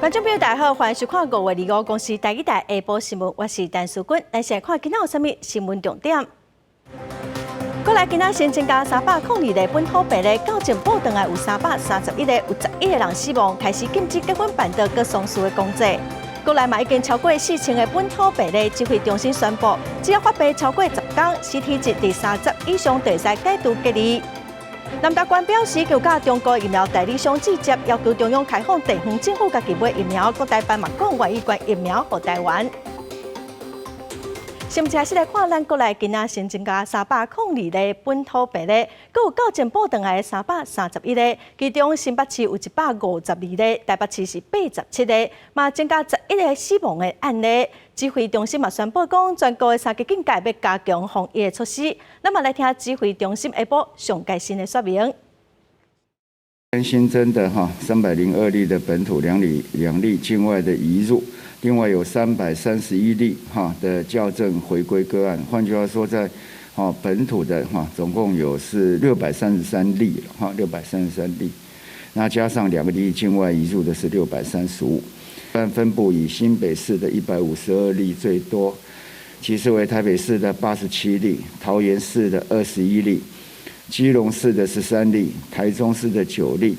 觀眾朋友大家好，歡迎收看5月25公視台語台下晡新聞，我是陳淑君。咱先來看今仔有啥物新聞重點。過來今仔新增加302例本土病例，到前報轉來有331個，有11個人死亡，開始禁止結婚辦桌佮喪事的公祭。國內嘛已經超過4000個本土病例，指揮中心宣布，只要發病超過10天，CT 值佇30以上，就會使解除隔離。南大關表示，就佮中國疫苗代理商對接，要求中央開放地方政府家己買疫苗，國台辦嘛講願意捐疫苗予台灣。先開始來看，咱國內今仔新增加302例本土病例，閣有較前報轉來331例，其中新北市有152例，台北市是87例，嘛增加11個死亡的案例。指揮中心嘛宣布講，全國的三級警戒欲加強防疫的措施。咱嘛來聽指揮中心下晡上蓋新的說明。新增的哈302例的本土，兩例境外的移入。另外有331例哈的校正回歸個案，換句話說，在哈本土的哈總共有是六百三十三例哈，六百三十三例，那加上2例境外移入的是635，但分布以新北市的152例最多，其次為台北市的87例，桃園市的21例，基隆市的13例，台中市的9例，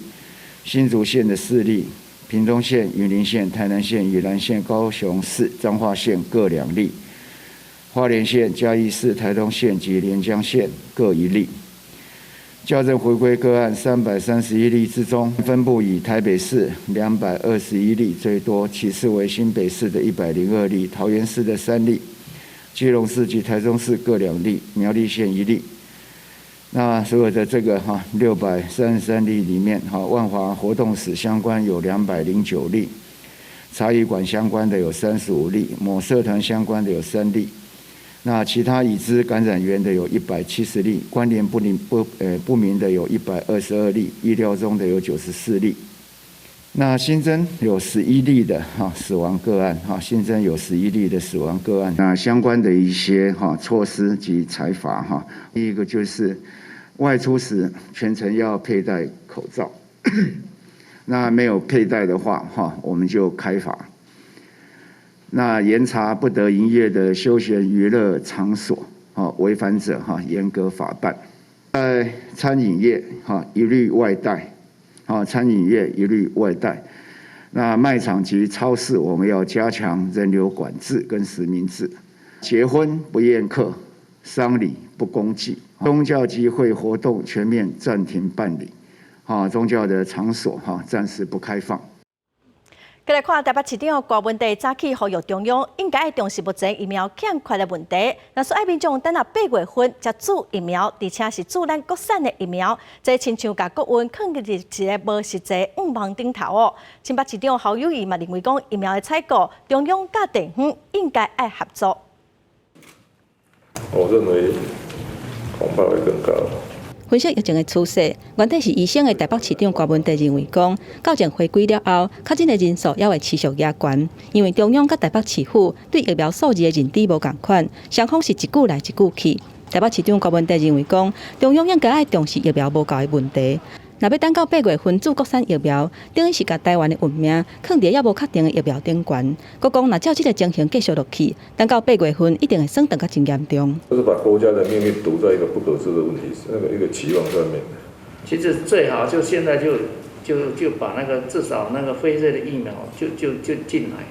新竹縣的4例。屏東縣、雲林縣、台南縣、宜蘭縣、高雄市、彰化縣各2例，花蓮縣、嘉義市、台東縣及連江縣各1例。校正回歸個案331例之中，分布以台北市221例最多，其次為新北市的102例，桃園市的3例，基隆市及台中市各2例，苗栗縣1例。那所有的這個哈633例裡面，哈萬華活動史相關有209例，茶藝館相關的有35例，某社團相關的有3例，那其他已知感染源的有170例，關聯不明不不明的有122例，意料中的有94例。那新增有十一例的哈死亡個案，哈新增有十一例的死亡個案。那相關的一些哈措施及裁罰哈，第一個就是外出時全程要佩戴口罩，那沒有佩戴的話哈，我們就開罰。那嚴查不得營業的休閒娛樂場所，哈違反者哈嚴格法辦。在餐飲業哈一律外帶。啊，餐飲業一律外帶。那賣場及超市，我們要加強人流管制跟實名制。結婚不宴客，喪禮不公祭，宗教集會活動全面暫停辦理。啊，宗教的場所哈暫時不開放。過來看台北市長柯文哲早起呼籲中央應該重視目前疫苗欠缺的問題，若是愛民眾等到8月份才注疫苗，而且是注咱國產的疫苗，這親像共國運囥佇一个無實際願望頂頭哦。新北市長侯友宜嘛認為講，疫苗的採購，中央佮地方應該愛合作。我認為恐怕會更高。分析疫情的趨勢，原底是醫生的台北市長柯文哲認為講，到前回歸了後，確診的人數猶會持續加懸，因為中央佮台北市府對疫苗數字的認知無仝款，雙方是一句來一句去。台北市長柯文哲認為講，中央應該愛重視疫苗無夠的問題。若欲等到8月份注國產疫苗，等於是共台灣的運命囥佇猶無確定的疫苗頂懸。閣講，若照這个情形繼續落去，等到八月份一定會算長甲真嚴重。就是把國家的命運賭在一個不可知的問題，那個一個期望上面。其實最好就現在就把那個至少那個輝瑞的疫苗就進來。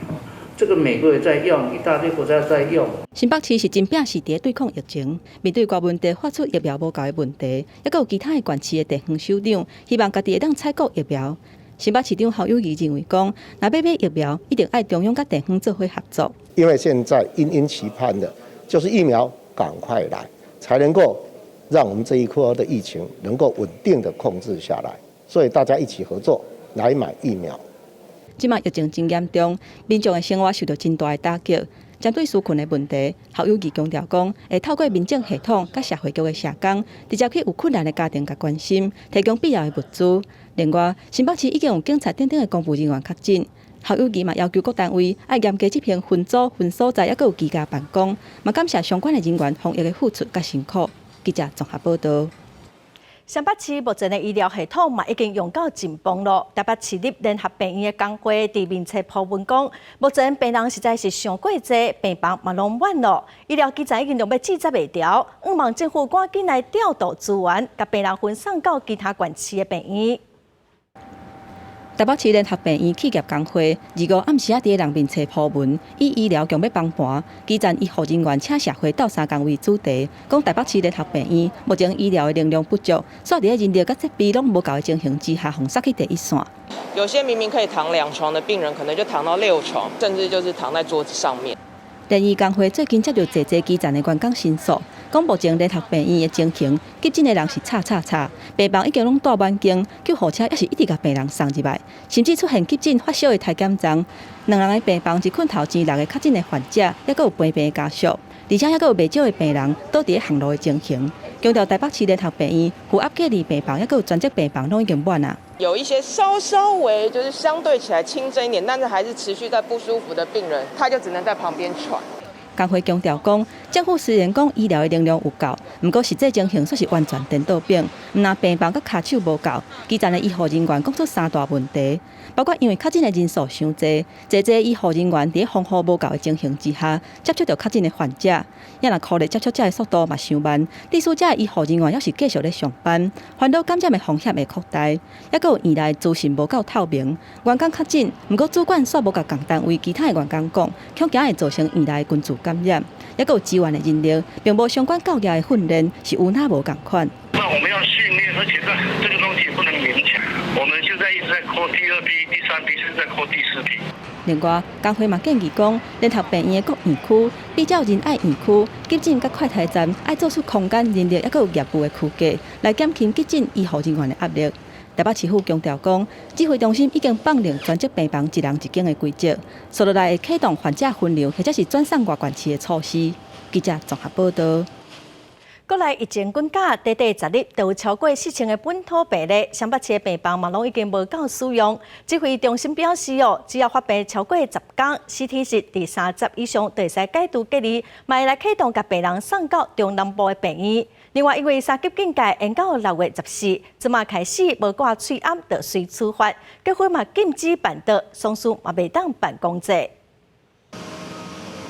這個美國也在用，一大堆國家在用。新北市是真拚勢佇對抗疫情，面對高問題發出疫苗無夠的問題，猶閣有其他的縣市的地方首長希望家己會當採購疫苗。新北市長侯友宜認為講，若欲買疫苗，一定愛中央佮地方做伙合作。因為現在殷殷期盼的，就是疫苗趕快來，才能夠讓我們這一波的疫情能夠穩定的控制下來。所以大家一起合作來買疫苗。這馬疫情真嚴重，民眾的生活受到真大的打擊。針對紓困的問題，侯友宜強調講，會透過民政系統佮社會局的社工，直接去有困難的家庭共關心，提供必要的物資。另外，新北市已經有警察等等的公務人員確診。侯友宜嘛要求各單位愛嚴格執行分組、分所在，猶閣有居家辦公，嘛感謝相關的人員防疫的付出佮辛苦。記者綜合報道。雙北市目前的醫療系統嘛已經用到緊繃囉。台北市立聯合病院的工會佇面冊 po 文講，目前病人實在是傷過濟，病房嘛攏滿囉，醫療器材已經用欲接袂牢，向望政府趕緊來調度資源，共病人分送到其他縣市的病院。台北市聯合病院企業工會25暗時仔佇人面冊 po 文，以醫療強欲崩盤，基層醫護人員請社會鬥相共為主題，講台北市聯合病院目前醫療的能量不足，煞佇咧人力佮設備攏無夠的情形之下，予塞去第一線。有些明明可以躺兩床的病人，可能就躺到六床，甚至就是躺在桌子上面。聯醫工會最近接著濟濟基層的員工申訴，講目前聯合病院的情形，急診的人是插插插，病房已經攏蹛滿間，救護車猶是一直共病人送入來，甚至出現急診發燒的體檢站，兩人的病房一困頭前六個確診的患者，猶閣有陪病的家屬，而且猶閣有袂少的病人倒佇咧行路的情形。強調台北市聯合病院負壓隔離病房，猶閣有專責病房攏已經滿啊。有一些稍稍微就是相對起來輕症一點，但是還是持續在不舒服的病人，他就只能在旁邊喘。工會強調講，政府雖然講醫療的能量有夠，毋過實際情形卻是完全顛倒反。毋但病房佮跤手無夠，基層的醫護人員講出三大問題，包括因為確診的人數傷濟，濟濟醫護人員佇防護無夠的情形之下，接觸著確診的患者，也若箍咧接觸者的速度嘛傷慢，致使這醫護人員猶是繼續咧上班，煩惱感染的風險會擴大。猶閣有院內資訊無夠透明，員工確診，毋過主管煞無共仝單位其他的員工講，恐驚會造成院內群聚感染。猶閣有支援的人力，並無相關教育的訓練，是有哪無仝款。那我們要訓練，而且這個東西也不能勉強。我們現在一直在 call 第二批、第三批，甚至在 call 第四批。另外，工會嘛建議講，聯合病院的各院區比照仁愛院區急診佮快篩站，愛做出空間、人力猶閣有業務的區隔，來減輕急診醫護人員的壓力。台北市府強調講，指揮中心已經放任專責病房一人一間的規則，紲落來會啟動患者分流或者是轉送外縣市的措施。記者綜合報道。國內疫情滾價，短短10日就有超過4000个本土病例，雙北市的病房嘛攏已經無夠使用。指揮中心表示哦，只要發病超過10天，CT 值佇30以上，就會使解除隔離，嘛會來啟動共病人送到中南部的病院。另外，因為三級警戒延到6月14，這馬開始無掛喙罨就隨處罰，結婚嘛禁止辦桌，喪事嘛袂當辦公祭。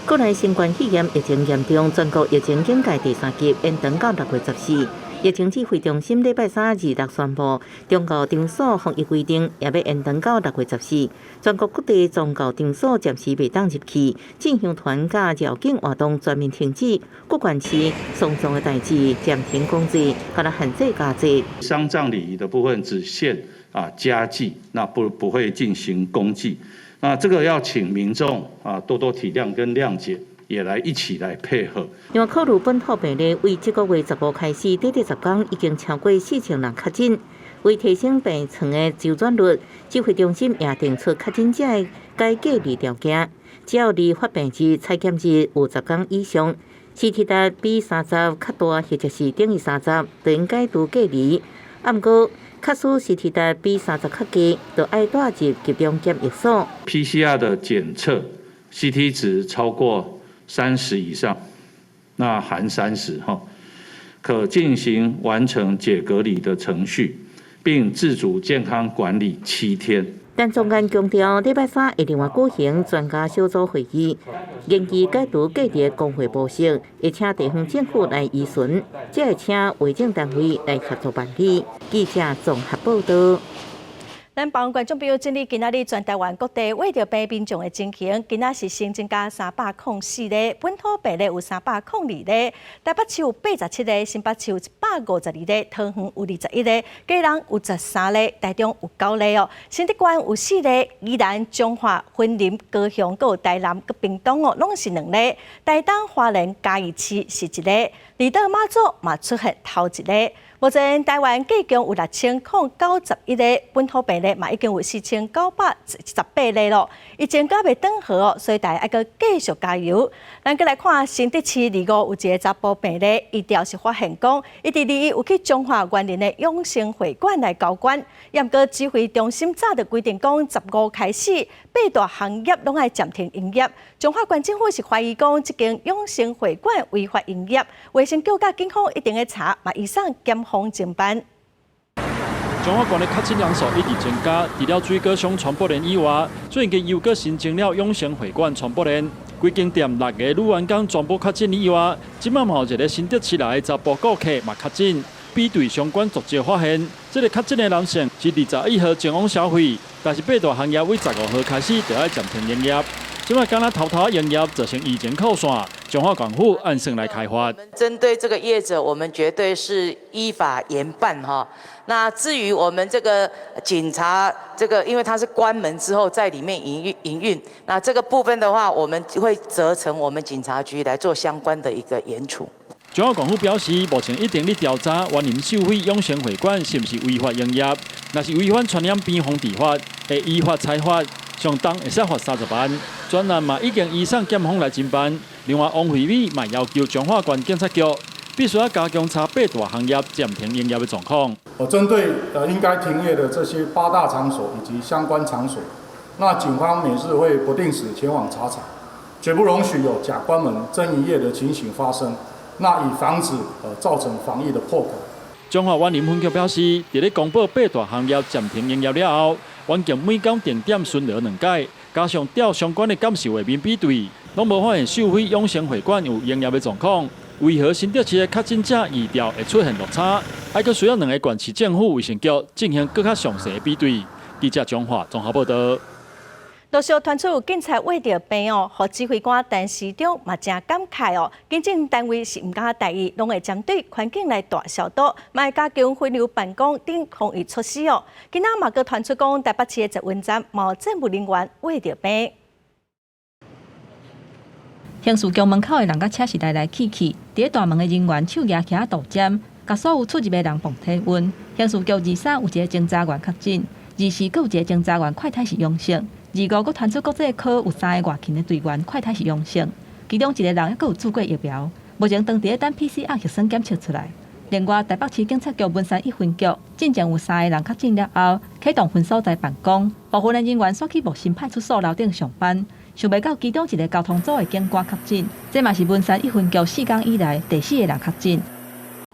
國內新冠肺炎疫情嚴重，全國疫情警戒第三級延長到6月14。疫情指揮中心禮拜三26宣布，宗教場所防疫規定也欲延長到6月14。全國各地宗教場所暫時袂當入去，進香團佮繞境活動全面停止，各縣市喪葬的代誌暫停公祭，佮來限制家祭。喪葬禮儀的部分只限家祭，那不會進行公祭。那這個要請民眾多多體諒跟諒解，也來一起來配合。另外，考慮本土病例為這個月15開始，短短10天已經超過4000人確診。為提升病床的周轉率，指揮中心也定出確診者的解隔離條件，只要離發病日、採檢日有10天以上，CT 值比三十較大或者是等於三十，就應解除隔離。毋過，假使 CT 值比三十較低，就愛帶入集中檢疫所。 PCR 的檢測 CT 值超過30以上，那含三十哈，可進行完成解隔離的程序，並自主健康管理7天。陳宗彥強調，禮拜三會另外舉行專家小組會議，研究解除隔離公會模式，會請地方政府來諮詢，才會請衛政單位來協助辦理。記者綜合報道。咱幫觀眾朋友整理今仔日全台灣各地穢著病民眾的情形，今仔是新增加304例，本土病例有302例，台北市有87例，新北市有152例，桃園有21例，基隆有13例，台中有9例哦，新竹縣有4例，宜蘭、彰化、雲林、高雄、閣有台南、閣屏東哦，攏是2例，台東、花蓮、嘉義市是1例，離島馬祖嘛出現頭一例。目前台灣計共有6091例本土病例，嘛已經有4918例囉。疫情猶未轉好哦，所以大家愛閣繼續加油。咱閣來看新竹市25有一个查埔病例，疫調是發現講，伊佇21有去彰化員林的永生會館來交關。毋過指揮中心早就規定講，15開始八大行業攏愛暫停營業。彰化縣政府是懷疑講，這間永生會館違法營業，衛生局佮警方一定會查，嘛移送檢方偵辦。彰化縣的確診人數一直增加，除了水果商傳播鏈以外，最近又閣新增了永成會館傳播鏈。規間店六個女員工全部確診以外，這擺嘛有一个新竹市來的查埔顧客嘛確診。比對相關足跡發現，這个確診的男性是21號前往消費，但是八大行業為15號開始就愛暫停營業。這擺敢若偷偷營業，造成疫情擴散，彰化縣府按算來開罰。針對這個業者，我們絕對是依法嚴辦哈。那至於我們這個警察，這個因為他是關門之後在裡面營運，那這個部分的話，我們會責成我們警察局來做相關的一個嚴處。彰化縣府表示，目前一定咧調查員林秀輝永成會館是毋是違法營業，若是違反傳染病防治法，會依法裁罰，上重會使罰30萬。專案嘛已經移送檢方來偵辦。另外，王惠美嘛要求彰化縣警察局必須要加強查八大行業暫停營業的狀況。我針對應該停業的這些八大場所以及相關場所，那警方每日會不定時前往查場，絕不容許有假關門真營業的情形發生。那以防止造成防疫的破口。彰化員林分局表示，佇咧公布八大行業暫停營業了後，員警每工定點巡邏兩擺，加上調相關的監視畫面比對，攏無發現秀輝永成會館有營業的狀況。為何新竹市的確診者疫調會出現落差？還閣需要兩个縣市政府衛生局進行閣較詳細的比對。記者彰化綜合報導。陸續傳出有警察穢著病哦，予指揮官陳時中嘛誠感慨哦。警政單位是毋敢大意，攏會針對環境來大消毒，嘛會加強分流辦公等防疫措施哦。今仔嘛閣傳出講，台北市的捷運站嘛有政務人員穢著病。刑事局門口的人佮車是來來去去，佇咧大門的人員手舉起度針，共所有出入的人磅體溫。刑事局23有一个偵查員確診，24閣有一个偵查員快篩是陽性。25閣傳出國際科有三个外勤的隊員快篩是陽性，其中一个人猶閣有注過疫苗，目前當佇咧等 PCR 核酸檢測出來。另外，台北市警察局文山一分局進前有三个人確診了後，啟動分所在辦公，部分的人員煞去木心派出所樓頂上班。想袂到其中一个交通組的警官確診，這嘛是文山一分局4工以來第四个人確診。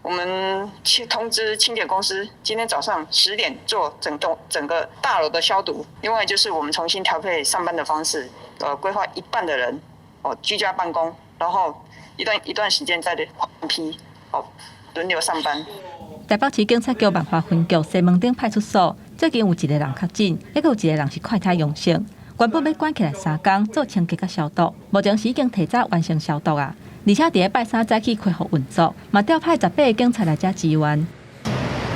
我們去通知清潔公司，今天早上10點做整棟整個大樓的消毒。另外就是我們重新調配上班的方式，規劃一半的人哦居家辦公，然後一段一段時間再換批哦輪流上班。台北市警察局萬華分局西門町派出所最近有一个人確診，猶閣有一个人是快篩陽性。原本欲關起來3工做清潔佮消毒，目前是已經提早完成消毒啊。而且佇咧拜三早起恢復運作，嘛調派18个警察來遮支援。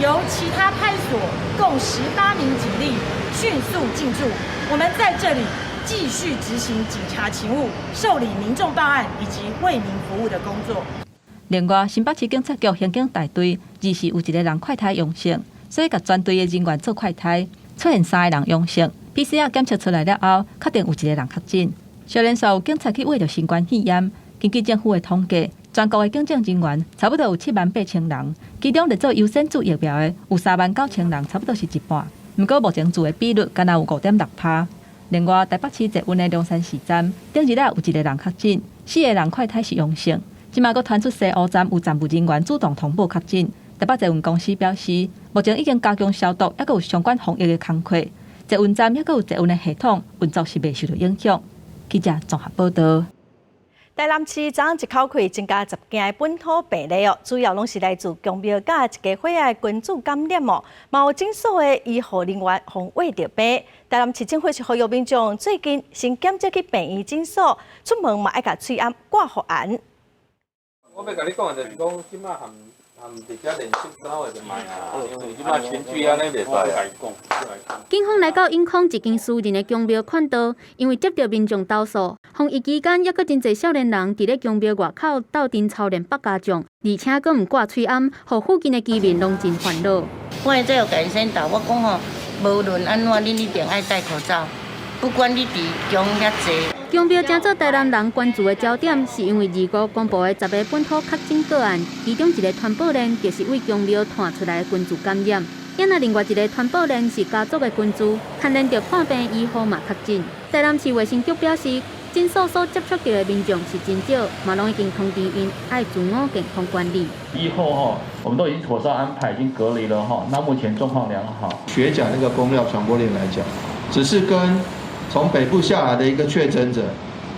由其他派出所共18名警力迅速進駐，我們在這裡繼續執行警察勤務、受理民眾報案以及為民服務的工作。另外，新北市警察局刑警大隊24有一个人快篩陽性，所以共全隊的人員做快篩，出現三个人陽性，PCR 檢測出來了後，確定有一个人確診。小連續有警察去穢著新冠肺炎。根據政府的統計，全國的警政人員差不多有7萬8千人，其中佇做優先注疫苗的有3萬9千人，差不多是一半。毋過目前注的比率敢若有5.6%。另外，台北市捷運的龍山寺站頂日仔有一个人確診，四个人快篩是陽性。這馬閣傳出西湖站有站務人員主動通報確診。台北捷運公司表示，目前已經加強消毒，猶閣有相關防疫的工課。捷運站猶閣有捷運的系統運作是袂受到影響。記者綜合報導。台南市昨昏一口氣增加10件的本土病例哦，主要攏是來自宮廟佮一家伙仔的群聚感染哦，嘛有診所的醫護人員予穢著病。台南市政府是呼籲民眾最近先檢測去病院診所，出門嘛愛共喙罨掛護絚。我欲共你講的就是講，這擺含含佇遮連續三月就莫啊，因為這擺群聚按呢袂使啊。警方來到永康一間私人的宮廟勸導，因為接著民眾投訴，防疫期間猶閣真濟少年人佇咧宮廟外口鬥陣操練百家將，而且閣毋掛喙罨，予附近的居民攏真煩惱。我會這有共𪜶宣導，我講吼，無論按怎，恁一定愛戴口罩，不管你佇宮遐濟。宮廟成做台南人關注的焦點，是因為25公布的10个本土確診個案，其中一个傳播鏈就是對宮廟傳出來的群聚感染。啊，另外一个傳播鏈是家族的群聚，牽連著看病醫護嘛確診。台南市衛生局表示，診所所接觸著的民眾是真少，嘛攏已經通知𪜶愛自我健康管理。以後哈，我們都已經妥善安排，已經隔離了哈。那目前狀況良好。學講那個工廟傳播鏈來講，只是跟從北部下來的一個確診者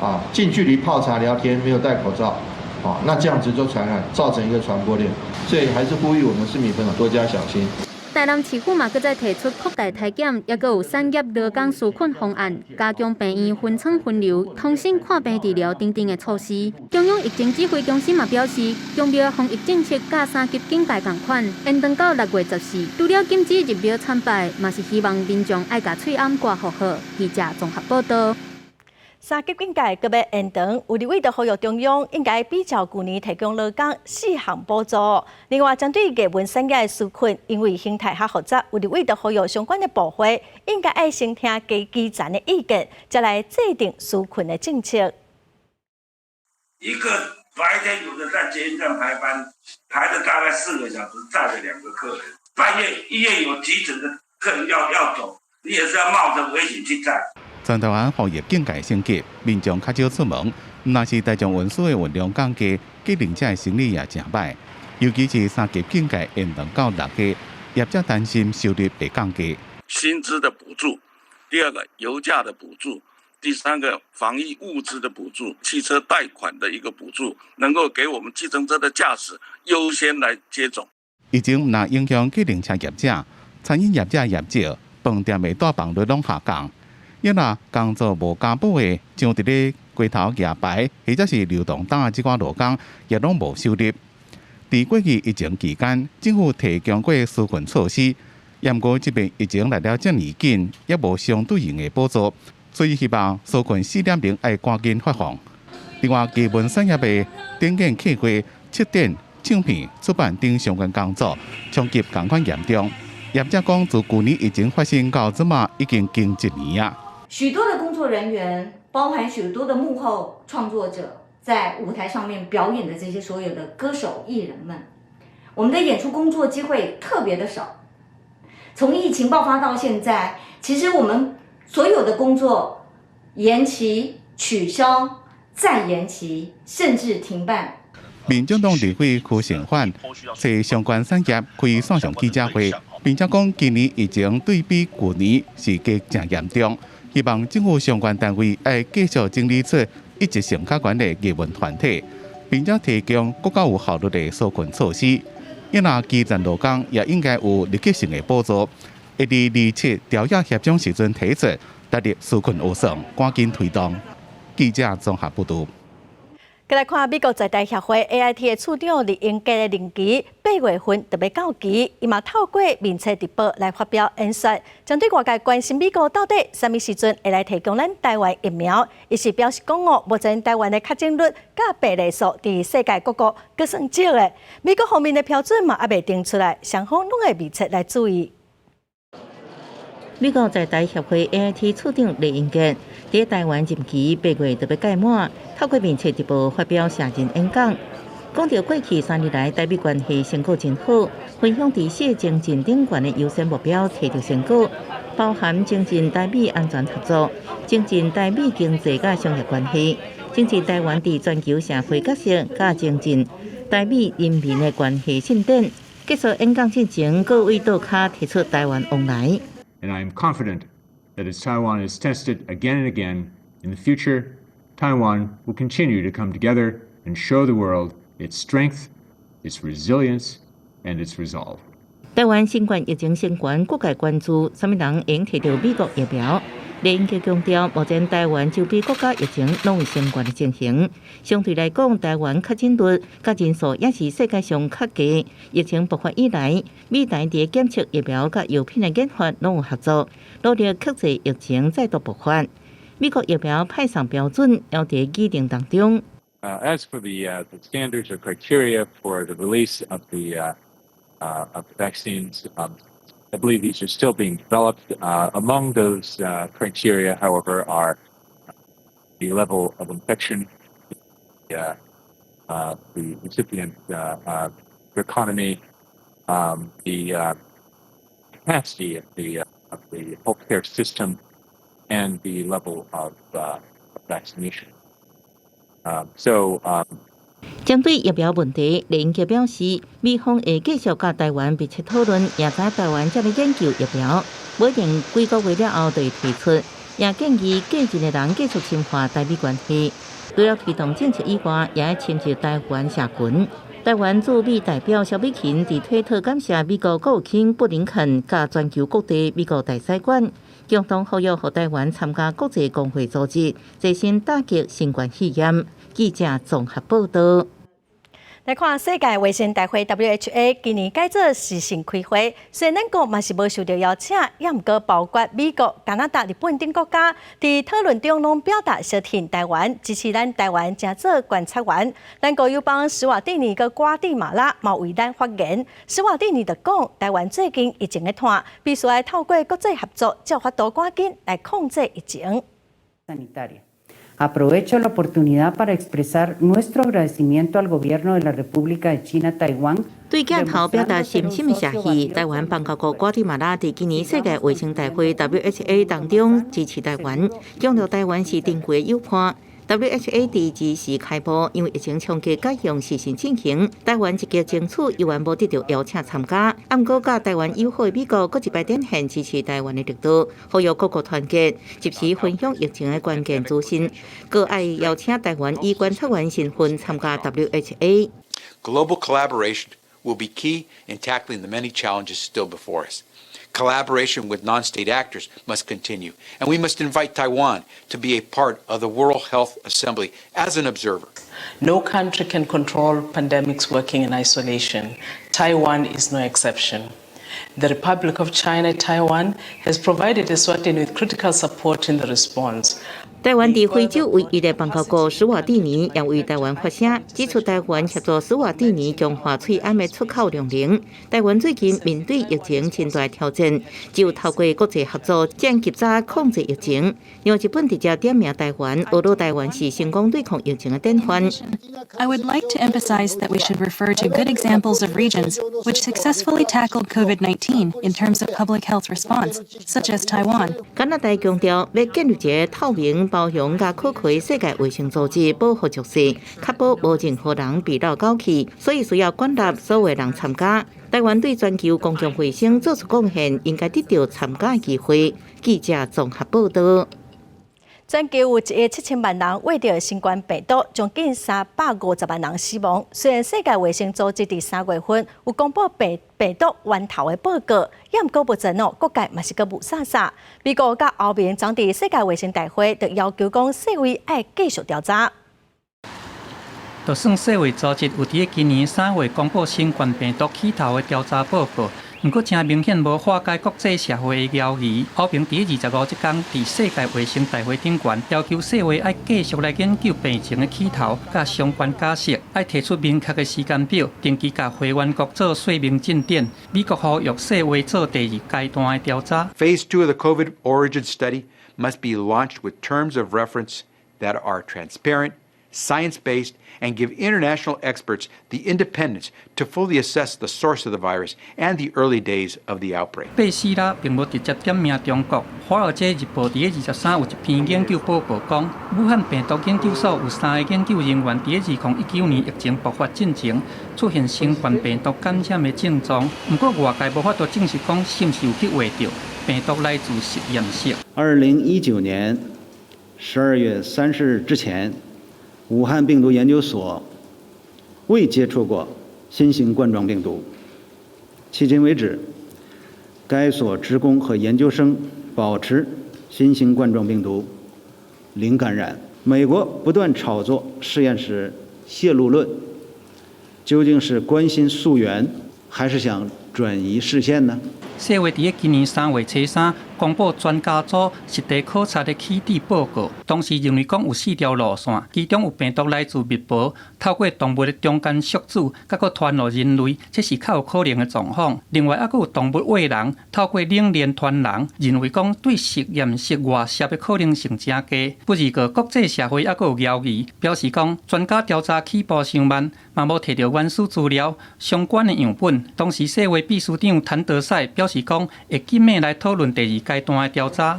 啊，近距離泡茶聊天，沒有戴口罩，啊，那這樣子就傳染，造成一個傳播鏈。所以還是呼籲我們市民朋友多加小心。台南市府嘛，閣再提出擴大篩檢，抑閣有產業勞工紓困方案，加強病院分艙分流、通心看病治療等等的措施。中央疫情指揮中心嘛表示，宮廟防疫政策佮三級警戒仝款，延長到6月14。除了禁止入廟參拜，嘛是希望民眾愛共喙罨掛護好。記者綜合報道。三級警戒閣欲延長，有立委就呼籲中央應該比照舊年提供勞工四項補助。另外，針對藝文產業的紓困，因為形態較複雜，有立委就呼籲相關的部會應該愛先聽基層的意見，才來制定紓困的政策。一個白天有的在捷運站排班，排了大概4個小時，載了兩個客人。半夜醫院有急診的客人要走，你也是要冒着危險去載。全台灣防疫警戒升級，民眾較少出門，毋但是大眾運輸的運量降低，計程車的生意也誠䆀。尤其是三級警戒延長到6月，業者擔心收入會降低。薪資的補助，第二個油價的補助，第三個防疫物資的補助，汽車貸款的一個補助，能夠給我們計程車的駕駛優先來接種。疫情毋但影響計程車業者、餐飲業者業績，飯店的帶房率攏下降。抑若工作無加補的，像佇咧街頭舉牌或者是流動檔的這寡勞工，也攏無收入。佇過去疫情期間，政府提供過紓困措施，毋過這擺疫情來了遮爾緊，也無相對應的補助，所以希望紓困4.0愛趕緊發放。另外，藝文產業的展演計劃、策展、唱片、出版等相關工作，衝擊仝款嚴重。業者講，自舊年疫情發生到這馬，已經經一年啊。許多的工作人員，包含許多的幕後創作者，在舞台上面表演的這些所有的歌手藝人們，我們的演出工作機會特別的少。從疫情爆發到現在，其實我們所有的工作延期、取消、再延期，甚至停辦。民進黨立委柯承範揣相關產業開線上記者會，並且講今年疫情對比舊年是加誠嚴重。希望政府相關單位愛繼續整理出一致性較懸的藝文團體，並且提供閣較有效率的紓困措施。抑若基層勞工也應該有立即性的補助，會佇27朝野協商時陣提出，納入紓困預算，趕緊推動。記者綜合報導。閣來看美國在台協會 AIT 的處長酈英傑的任期8月份就欲到期，伊嘛透過面冊直播來發表演說，針對外界關心美國到底啥物時陣會來提供咱台灣疫苗，伊是表示講哦，目前台灣的確診率佮病例數佇世界各國閣算少的，美國方面的標準嘛猶未定出來，雙方攏會密切來注意。美國在台協會 AIT 處長酈英傑佇台灣任期8月就欲屆滿，透過面冊直播發表卸任演講，講著過去3年來台美關係成果真好，分享佇四精進頂懸的優先目標提著成果，包含增進台美安全合作、增進台美經濟佮商業關係、增進台灣佇全球社會角色、佮增進台美人民的關係進展。結束演講之前，閣對桌跤提出台灣往來。 And I am confident that as Taiwan is tested again and again in the future, Taiwan will continue to come together and show the world its strength, its resilience, and its resolve. 台灣新冠疫情升懸，各界關注，啥物人會提著美國疫苗？酈英傑強調，目前台灣周邊國家疫情攏有升懸的情形，相對來講，台灣確診率佮人數也是世界上較低。疫情爆發以來，美台佇檢測疫苗佮藥品的研發攏有合作，努力克制疫情再度爆發。美國疫苗派送標準猶佇擬定當中。 As for the standards or criteria for the release of the vaccines, I believe these are still being developed. Among those criteria, however, are the level of infection, the recipient economy, the capacity of the healthcare system, and the level of Vaccination. So 針對疫苗問題，酈英傑表示，美方會繼續佮台灣密切討論，也知台灣正咧研究疫苗，無一定幾個月了後就會提出，也建議繼任的人繼續深化台美關係。除了推動政策以外，也愛親近台灣社群。台灣駐美代表蕭美琴佇推特感謝美國國務卿布林肯佮全球各地美國大使館共同呼籲，予台灣參加國際公衛組織，齊心打擊新冠肺炎。記者綜合報道。來看世界衛生大會 WHA 今年改做視訊開會，雖然咱國嘛是無受著邀請，也毋過包括美國、加拿大、日本等國家，佇討論中攏表達相挺台灣，支持咱台灣成做觀察員。咱國友邦史瓦蒂尼佮瓜地馬拉嘛為咱發言。史瓦蒂尼就講，台灣最近疫情的湠，必須愛透過國際合作，才有法度趕緊來控制疫情。 Aprovecho la oportunidad para expresar nuestro agradecimiento al gobierno de la República de China Taiwán。對鏡頭表達深深的謝意。台灣邦交國瓜地馬拉佇今年世界衛生大會 WHA 當中支持台灣，強調台灣是珍貴的友伴。WHA 佇二時開幕，因為疫情衝擊改用視訊進行。台灣積極爭取，猶原無得著邀請參加。毋過，佮台灣友好的美國，閣一擺展現支持台灣的力度，呼籲各國團結，及時分享疫情的關鍵資訊。閣愛邀請台灣以觀察員身份參加 WHA。 Global collaboration will be key in tackling the many challenges still before us. Collaboration with non-state actors must continue, and we must invite Taiwan to be a part of the World Health Assembly as an observer. No country can control pandemics working in isolation. Taiwan is no exception. The Republic of China, Taiwan, has provided Eswatini with critical support in the response. 台灣佇非洲唯一的邦交國史瓦蒂尼也為台灣發聲，指出台灣協助史瓦蒂尼強化喙罨的出口量能。台灣最近面對疫情真大挑戰，只有透過國際合作，才能及早控制疫情。另外，日本直接點名台灣，呵咾台灣是成功對抗疫情的典範。 I would like to emphasize that we should refer to good examples of regions which successfully tackled COVID-19 in terms of public health response, such as Taiwan. 加拿大強調欲建立一個透明、包容佮可靠的世界衛生組織，保護弱勢，確保無任何人被漏勾去，所以需要廣納所有人參加。台灣對全球公共衛生做出貢獻，應該得著參加機會。記者綜合報道。全球有1億7千萬人罹著新冠病毒，將近350萬人死亡。雖然世界衛生組織佇3月份有公布病毒源頭的報告，也毋過目前哦，各界嘛是閣霧煞煞。美國佮歐盟昨佇世界衛生大會就要求講，世衛愛繼續調查。就算世衛組織有佇今年3月公布新冠病毒起頭的調查報告，毋過誠明顯無化解國際社會的猶疑。歐盟佇25這工佇世界衛生大會頂懸，要求世衛愛繼續來研究病情的起頭佮相關假設，愛提出明確的時間表，定期共會員國做說明進展。美國呼籲世衛做第二階段的調查。 Phase two of the COVID origin study must be launched with terms of reference that are transparent, science-based, and give international experts the independence to fully assess the source of the virus and the early days of the outbreak. 貝斯拉並無直接點名中國。《華爾街日報》佇23有一篇研究報告講，武漢病毒研究所有三个研究人員佇2019年疫情爆發進前出現新冠病毒感染的症狀，毋過外界無法度證實講是毋是有去畫著病毒來自實驗室。2019年12月30日之前，武漢病毒研究所未接觸過新型冠狀病毒。迄今為止，該所職工和研究生保持新型冠狀病毒零感染。美國不斷炒作實驗室洩露論，究竟是關心溯源，還是想轉移視線呢？世衛佇今年3月初三公布專家組實地考察的起底報告，當時認為講有四條路線，其中有病毒來自蜜婆，透過動物的中間宿主，閣閣傳予人類，這是較有可能的狀況。另外，猶閣有動物餵人，透過冷鏈傳人，認為講對實驗室外洩的可能性誠低。不過，國際社會猶閣有猶疑，表示講專家調查起步傷慢，嘛無提著原始資料相關的樣本。當時世衛秘書長譚德塞表示講，會緊密來討論第二階段的調查。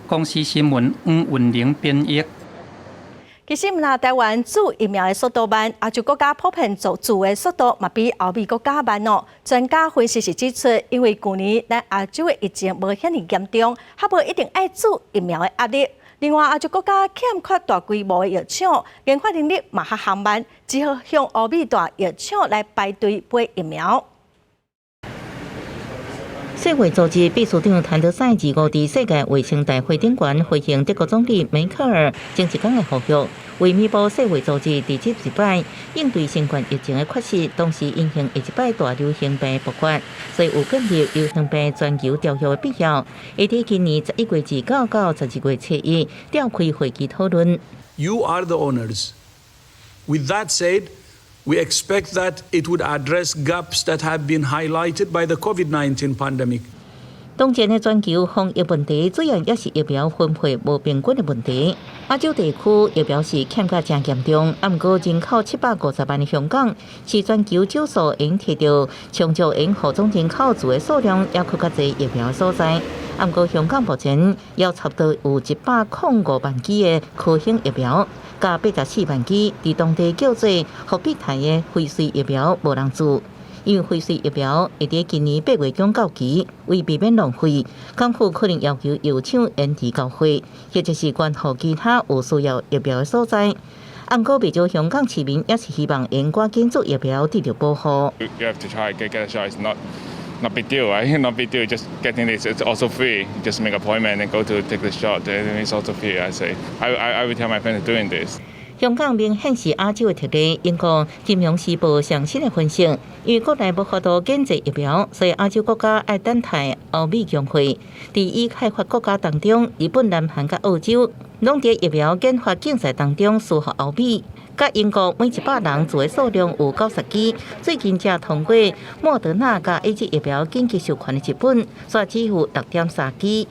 公視新聞黃雲玲編譯。其實毋但台灣注疫苗的速度慢，亞洲國家普遍做注的速度嘛比歐美國家慢哦。專家分析是指出，因為舊年咱亞洲的疫情無遐爾嚴重，較無一定愛注疫苗的壓力。另外，亞洲國家欠缺大規模的藥廠，研發能力嘛較緩慢，只好向歐美大藥廠來排隊買疫苗。世衛組織秘書長譚德塞25佇世界衛生大會頂懸回應德國總理梅克爾前一工的呼籲，為彌補世衛組織佇這一擺應對新冠疫情的缺失，同時因應下一擺大流行病爆發，所以有建立流行病全球條約的必要。會佇今年11月29到12月7日召開會議討論。 You are the owners. With that said, we expect that it would address gaps that have been highlighted by the COVID-19 pandemic. 當前的全球防疫問題，主要也是疫苗分配無平均的問題。亞洲地區疫苗是欠甲誠嚴重，啊，毋過人口750萬的香港，是全球少數會用提著充足會用予總人口注的數量，猶閣較濟疫苗的所在。啊，毋過香港目前猶差不多有105萬劑的科興疫苗，佮84萬劑佇當地叫做復必泰的輝瑞疫苗無人注。因為輝瑞疫苗會佇今年8月中到期，為避免浪費，港府可能要求藥廠延遲交貨，或者是捐予其他有需要疫苗的所在。毋過，袂少香港市民也是希望會趕緊注疫苗得著保護。 You have to try get a shot. It's not big deal, right? Not big deal. Just getting it. It's also free. Just make appointment and go to take the shot. And it's also free. I say. I would tell my friends doing this. 香港明顯是亞洲的特例。英國金融時報上新的分析，因為國內無法度研製疫苗，所以亞洲國家愛等待歐美供貨。佇已開發國家當中，日本、南韓佮澳洲，攏佇疫苗研發競賽當中輸予歐美。佮英國每100人注的數量有90劑，最近才通過莫德納佮 AZ 疫苗緊急授權的日本，煞只有6.3劑。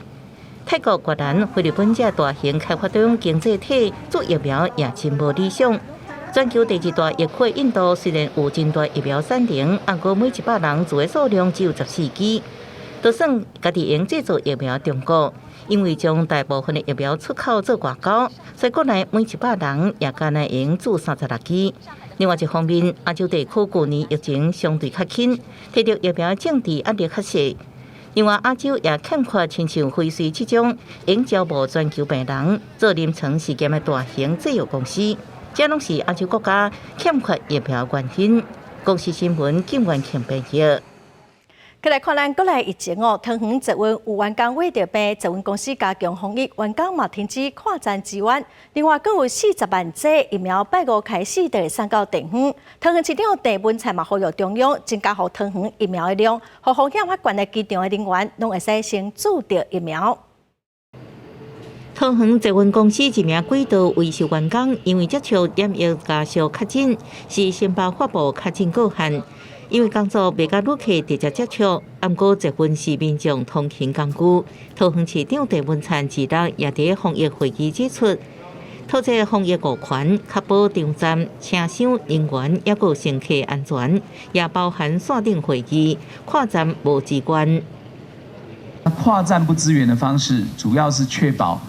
泰國、越南、菲律賓這大型開發中經濟體注疫苗也真無理想。全球第二大疫區印度雖然有真大疫苗產能，毋過每100人注的數量只有14劑。就算家己會製造疫苗，中國因為將大部分的疫苗出口做外交，所以國內每100人也干焦會用注36劑。另外一方面，亞洲地區舊年疫情相對較輕，提著疫苗政治壓力較細。另外，亞洲也欠缺親像輝瑞這種會招募全球病人做臨床試驗的大型製藥公司，這攏是亞洲國家欠缺疫苗原因。公視新聞金元慶編譯。過來看咱國內疫情哦，桃園捷運有員工染著病，捷運公司加強防疫，員工嘛停止跨站支援。另外，閣有40萬劑疫苗拜五開始就會送到地方。桃園市長鄭文燦嘛呼籲中央增加予桃園疫苗的量，予風險較懸的機場的人員攏會使先注著疫苗。桃園捷運公司一名軌道維修員工因為接觸染疫家屬確診，是申報發布確診個案。因為工作袂佮旅客直接接觸，毋過捷運是民眾通勤工具。桃園市長鄭文燦二日也佇防疫會議指出，桃捷防疫五環，確保場站、車廂人員抑閣乘客安全，也包含線頂會議、跨站無支援。跨站不支援的方式，主要是確保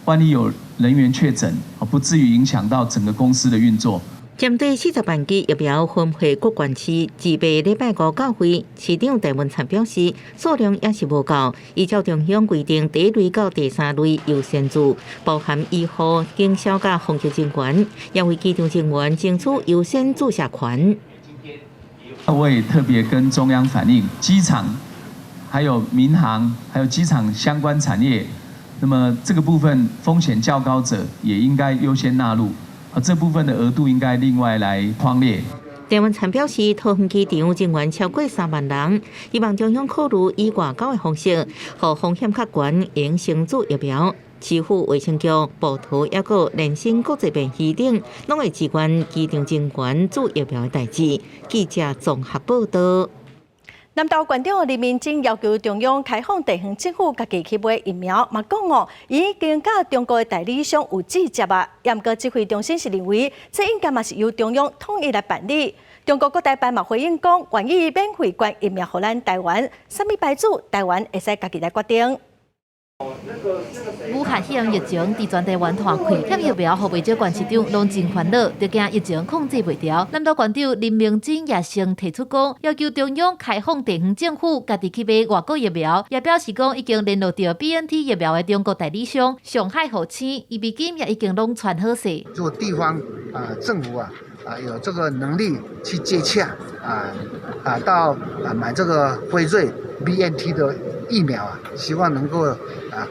萬一有人員確診，不至於影響到整個公司的運作。針對40萬劑疫苗分配各縣市，自備禮拜五到會，市長鄭文燦表示，數量也是無夠。依照中央規定，第一類到第三類優先注，包含醫護、警消佮防疫人員，也為機場人員爭取優先注射權。我也特別跟中央反映，機場、還有民航、還有機場相關產業，那麼這個部分風險較高者，也應該優先納入。啊，這部分的額度應該另外來匡列。鄭文燦表示，桃園機場人員超過3萬人，希望中央考慮以外交的方式，予風險較懸，會先注疫苗。市府衛生局、部桃抑閣聯新國際病院等，攏會支援機場人員注疫苗的代誌。記者綜合報道。南投縣長林明珍要求中央開放地方政府家己去買疫苗，嘛講哦，已經佮中國的代理商有接觸啊。毋過指揮中心是認為，這應該嘛是由中央統一來辦理。中國國台辦嘛回應講，願意免費捐疫苗予咱台灣，啥物牌子台灣會使家己來決定。武漢肺炎疫情佇全台灣湠開，欠疫苗予袂少縣市長攏真煩惱，就驚疫情控制袂牢。南投縣長林明珍也先提出講，要求中央開放地方政府家己去買外國疫苗，也表示講已經聯絡著 BNT 疫苗的中國代理商上海復星，預備金也已經攏傳好勢。如果地方啊政府啊有這個能力去接洽到買這個輝瑞 BNT 的疫苗啊，希望能夠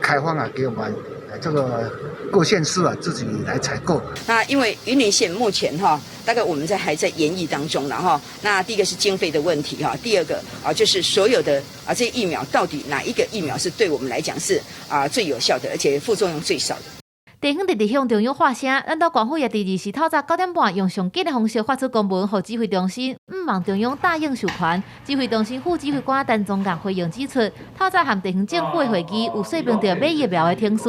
開放啊，給我們這個各縣市啊自己來採購。那因為雲林縣目前哈，大概我們在還在研議當中了哈。那第一個是經費的問題哈，第二個啊就是所有的啊這些疫苗到底哪一個疫苗是對我們來講是啊最有效的，而且副作用最少的。地方直直向中央發聲，南投縣府也佇20透早9點半用上緊的方式發出公文，予指揮中心，毋望中央答應授權。指揮中心副指揮官陳宗幹回應指出，透早和地方政府的會議有說明著買疫苗的程序，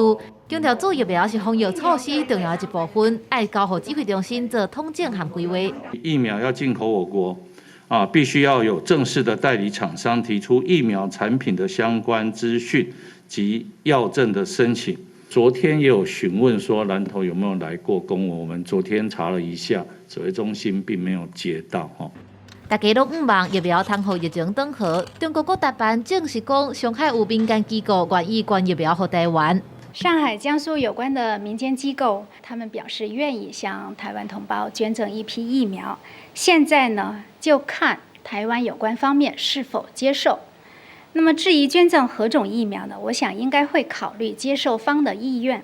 強調注疫苗是防疫措施重要的一部分，愛交予指揮中心做統整和規劃。疫苗要進口我國，啊，必須要有正式的代理廠商提出疫苗產品的相關資訊及藥證的申請。昨天也有詢問說南投有沒有來過公文，我們昨天查了一下，指揮中心並沒有接到。大家攏毋望疫苗通予疫情擋河。中國國台辦證實講，上海有民間機構願意捐疫苗予台灣。上海、江蘇有關的民間機構，他們表示願意向台灣同胞捐贈一批疫苗。現在呢，就看台灣有關方面是否接受。那麼至於捐贈何種疫苗呢？我想應該會考慮接受方的意願。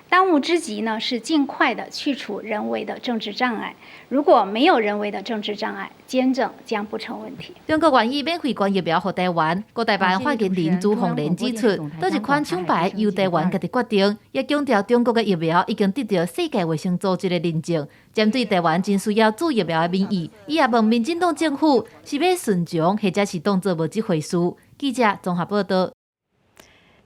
當務之急呢，是盡快的去除人為的政治障礙。如果沒有人為的政治障礙，捐贈將不成問題。中國願意免費捐疫苗予台灣，國台辦發言人朱鳳蓮指出，佗一款廠牌由台灣家己決定，也強調中國的疫苗已經得到世界衛生組織的認證。針對台灣真需要注疫苗的民意，伊也問民進黨政府是欲順從，或者是當作無這回事。記者綜合報道。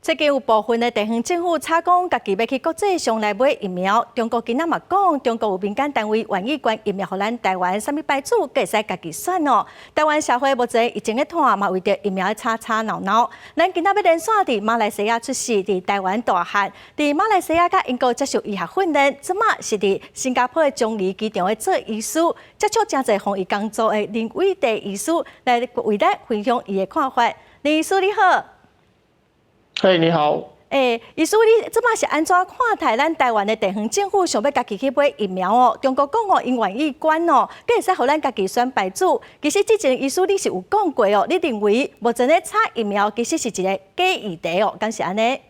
最近有部分的地方政府吵講，家己欲去國際上來買疫苗。中國今仔嘛講，中國有民間單位願意捐疫苗予咱台灣，啥物牌子會使家己選哦。台灣社會目前疫情咧湠，嘛為著疫苗吵吵鬧鬧。咱今仔欲連線佇馬來西亞出世，佇台灣大漢，佇馬來西亞佮英國接受醫學訓練，這馬是佇新加坡的樟宜機場咧做醫師，接觸誠濟防疫工作的林偉地醫師來為咱分享伊的看法。林醫師你好。嘿，你好。欸，醫師，你這馬是按怎看待咱台灣的地方政府想欲家己去買疫苗哦？中國講哦，𪜶願意捐哦，閣會使予咱家己選牌子。其實之前醫師你是有講過哦，你認為目前咧吵疫苗其實是一個假議題哦，敢是按呢？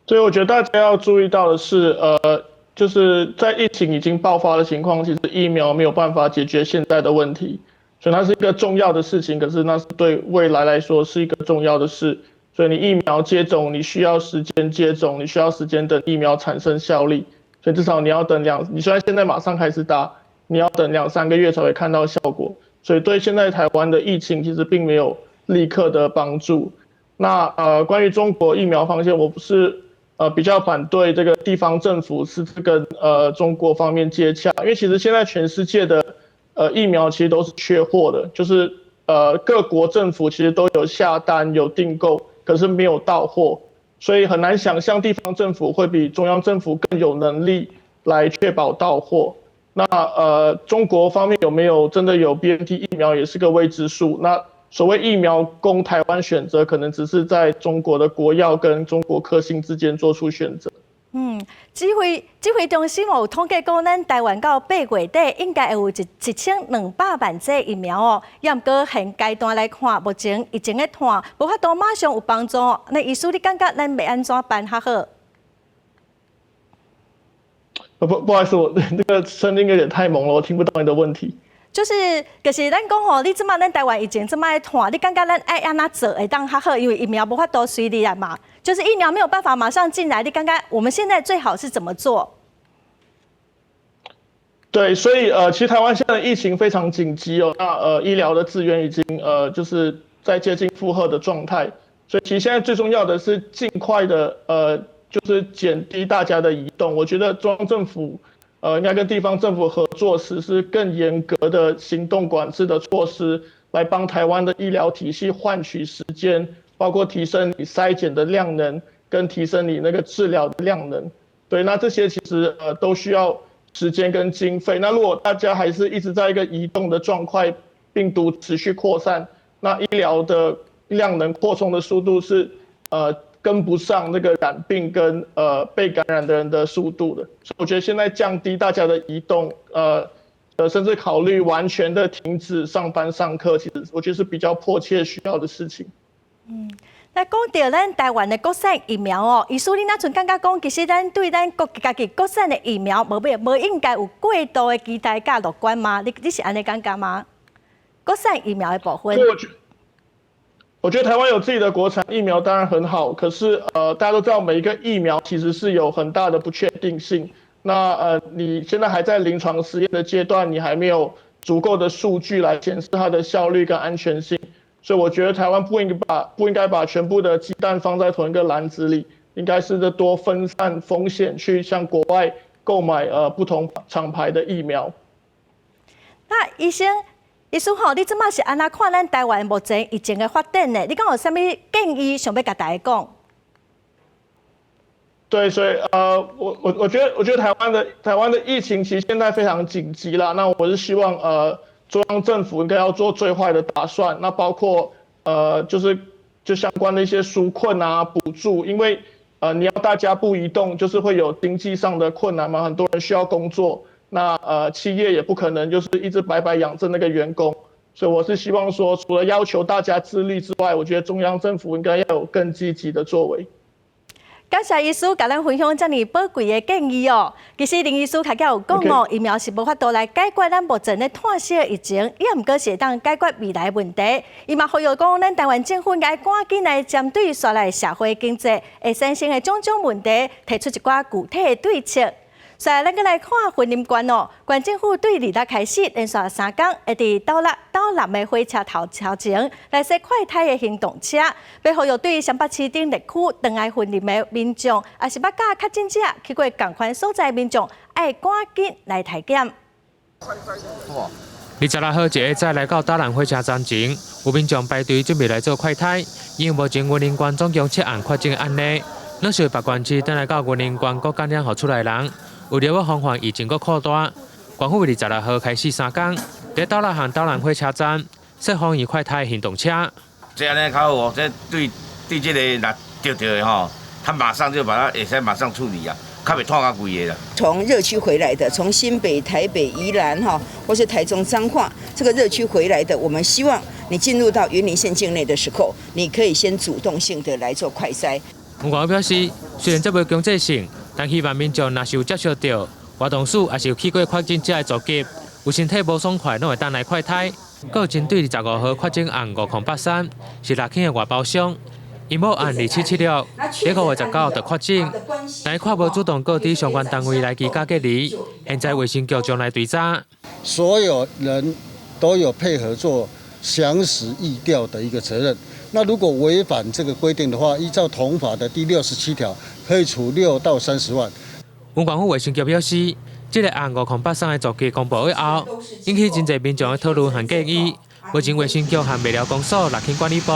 所以我覺得大家要注意到的是，就是在疫情已經爆發的情況，其實疫苗沒有辦法解決現在的問題，所以它是一個重要的事情，可是那是對未來來說是一個重要的事。所以你疫苗接種，你需要時間接種，你需要時間等疫苗產生效力，所以至少你要等兩，你雖然現在馬上開始打，你要等2、3個月才會看到效果。所以對現在台灣的疫情其實並沒有立刻的幫助。那關於中國疫苗方面，我不是比較反對這個地方政府是跟中國方面接洽，因為其實現在全世界的疫苗其實都是缺貨的，就是各國政府其實都有下單有訂購。可是沒有到貨，所以很難想象地方政府會比中央政府更有能力來確保到貨。那中國方面有沒有真的有 BNT 疫苗也是個未知數。那所謂疫苗供台灣選擇，可能只是在中國的國藥跟中國科興之間做出選擇。嗯，指揮中心有統計講，咱台灣到8月底應該會有1200萬劑疫苗哦。也毋過現階段來看，目前疫情咧湠，無法度馬上有幫助。那醫師你感覺咱欲按怎辦較好？不好意思，我那個聲音有點太猛了，我聽不到你的問題。就是咱講吼，你這馬咱台灣疫情這麼湠，你感覺咱愛按怎做會當較好？因為疫苗無法度隨入來嘛，就是疫苗沒有辦法馬上進來，你感覺我們現在最好是怎麼做？對，所以其實台灣現在的疫情非常緊急哦，那醫療的資源已經就是在接近負荷的狀態，所以其實現在最重要的是盡快的就是減低大家的移動。我覺得中央政府應該跟地方政府合作，實施更嚴格的行動管制的措施，來幫台灣的醫療體系換取時間，包括提升你篩檢的量能，跟提升你那個治療的量能。對，那這些其實都需要時間跟經費。那如果大家還是一直在一個移動的狀態，病毒持續擴散，那醫療的量能擴充的速度是跟不上那個染病跟被感染的人的速度的。所以我覺得現在降低大家的移動，甚至考慮完全的停止上班上課，其實我覺得是比較迫切需要的事情。那講到咱台灣的國產疫苗哦，醫師你若陣感覺講，其實咱對咱國家己國產的疫苗，無欲無應該有過度的期待佮樂觀嗎？你是按呢感覺嗎？國產疫苗的部分。我覺得台灣有自己的國產疫苗當然很好，可是大家都知道每一個疫苗其實是有很大的不確定性。那你現在還在臨床實驗的階段，你還沒有足夠的數據來顯示它的效率跟安全性。所以我覺得台灣不應該把全部的雞蛋放在同一個籃子裡，應該是多分散風險去向國外購買不同廠牌的疫苗。那醫生，醫師吼，你這馬是按怎看咱台灣目前疫情的發展呢？你敢有啥物建議想欲共大家講？對，所以我覺得台灣的疫情其實現在非常緊急啦。那我是希望中央政府應該要做最壞的打算，那包括就是就相關的一些紓困啊補助，因為你要大家不移動，就是會有經濟上的困難嘛，很多人需要工作，那企業也不可能就是一直白白養著那個員工，所以我是希望說，除了要求大家自律之外，我覺得中央政府應該要有更積極的作為。感謝醫師共咱分享遮爾寶貴的建議哦。其實林醫師較早有講哦，疫苗是無法度來解決咱目前咧湠死的疫情，也毋過是會當解決未來問題。伊嘛呼籲講，咱台灣政府應該趕緊來針對紲來社會經濟會產生的種種問題，提出一寡具體的對策。所以，咱閣來看雲林縣哦，縣政府對二六開始連續3工，會佇斗六、斗南的火車頭頭前來設快篩的行動車，欲呼籲對雙北市頂綠區轉來雲林的民眾，抑是捌佮確診者去過仝款所在民眾，愛趕緊來篩檢。26號一下早來到斗南火車站前，有民眾排隊準備來做快篩，因為目前雲林縣總共7項確診案例，攏是別縣市轉來到雲林縣閣感染予厝內人。為著欲防範疫情閣擴大，縣府26號開始3工，佇斗六和斗南火車站設防疫快篩行動車。這按呢較好哦，這對對這个若著著的吼，他馬上就把它會使馬上處理啊，較袂拖到規个啦。從熱區回來的，從新北、台北、宜蘭哈，或是台中彰化這個熱區回來的，我們希望你進入到雲林縣境內的時候，你可以先主動性的來做快篩。吳國表示，雖然這無強制性，但希望民眾若是有接觸著活動史，抑是有去過確診者的足跡，有身體無爽快，攏會當來快篩。閣有針對25號確診案5083，是六輕的外包商，𪜶某案2776，這個月19就確診，但看無主動告知相關單位來居家隔離，現在衛生局將來追查。所有人都有配合做詳實疫調的一個責任。那如果違反這個規定的話，依照同法的第67條，可以處6到30萬。雲縣府衛生局表示，這個案5083的足跡公布以後，引起真濟民眾的討論和建議。目前衛生局和麥寮公所、六輕管理部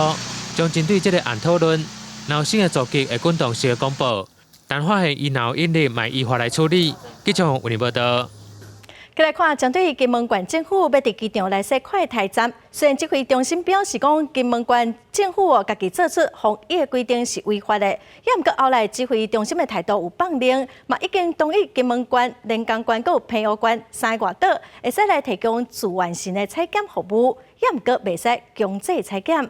將針對這個案討論，若有新的足跡會滾動式公布，但發現伊若有隱匿，嘛依法來處理。記者為您報道。閣來看，針對金門縣政府欲佇機場來設快篩站，雖然指揮中心表示講金門縣政府哦，家己做出防疫的規定是違法的，也毋過後來指揮中心的態度有放軟，嘛已經同意金門縣、連江縣閣有澎湖縣三个外島會使來提供自願性的採檢服務，也毋過袂使強制採檢。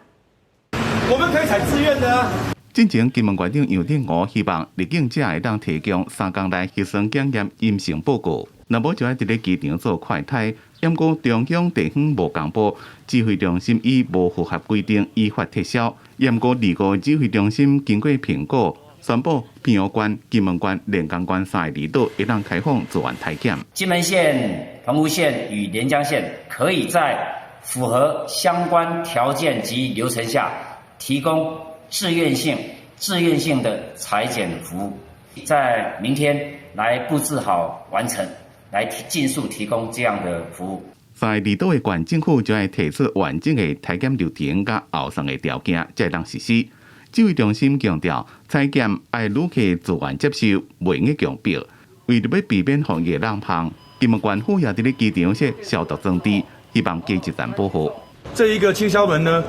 我們可以採自願的啊。進前金門縣長楊振武希望入境者會當提供3工內核酸檢驗陰性報告，若無就愛佇咧機場做快篩。毋過中央地方無公布，指揮中心以無符合規定依法撤銷。毋過25指揮中心經過評估，宣布澎湖縣、金門縣、連江縣三个離島會當開放自願篩檢。金門縣、澎湖縣與連江縣可以在符合相關條件及流程下，提供自願性的採檢服務，在明天來布置好完成，來盡速提供這樣的服務。在離島的縣政府就愛提出完整的篩檢流程佮後送的條件，才會當實施。指揮中心強調，採檢愛旅客自願接受，袂用強迫。為著欲避免防疫漏網，金門縣府也佇咧機場設消毒裝置，希望加一層保護。這一個清消門呢，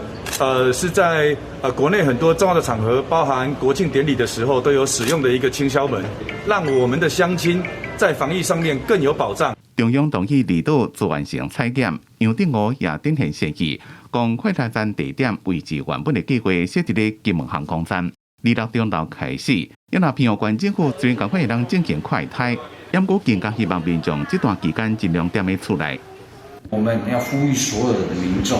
是在國內很多重要的場合，包含國慶典禮的時候都有使用的一個清消門，讓我們的鄉親在防疫上面更有保障。中央同意離島自願性採檢，楊德梧也展現善意，講快篩站地點維持原本的計劃，設佇咧金門航空站。26中晝開始，也若澎湖縣政府雖然共款會當進行快篩，毋過更加希望民眾這段期間盡量踮佇厝內。我們要呼籲所有的民眾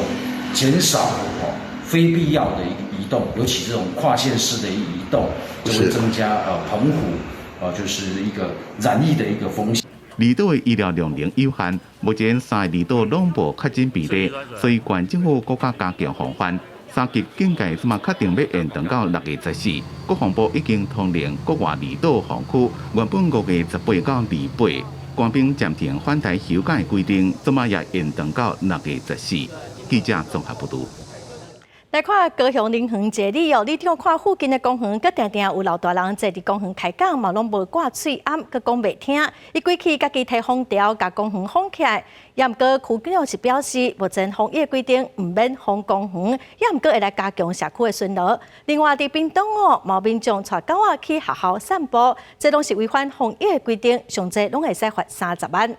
減少哦非必要的移動，尤其這種跨縣市的移動，就會增加澎湖就是一個染疫的一個風險。離島的醫療量能有限，目前三个離島攏無確診病例，所以縣政府閣較加強防範。三級警戒這馬確定欲延長到6月14。國防部已經通令國外離島防區，原本5月18到28，官兵暫停返台休假的規定，這馬也延長到6月14。記者綜合報導。來看高雄林園一个里哦，里長看附近的公園，閣定定有老大人坐佇公園開講，嘛攏無掛喙罨，閣講袂聽。伊規氣家己提封條，共公園封起來。也毋過區長是表示，目前防疫規定毋免封公園，也毋過會來加強社區的巡邏。另外，佇屏東哦，嘛有民眾帶狗仔去學校散步，這攏是違反防疫的規定，上濟攏會使罰30萬。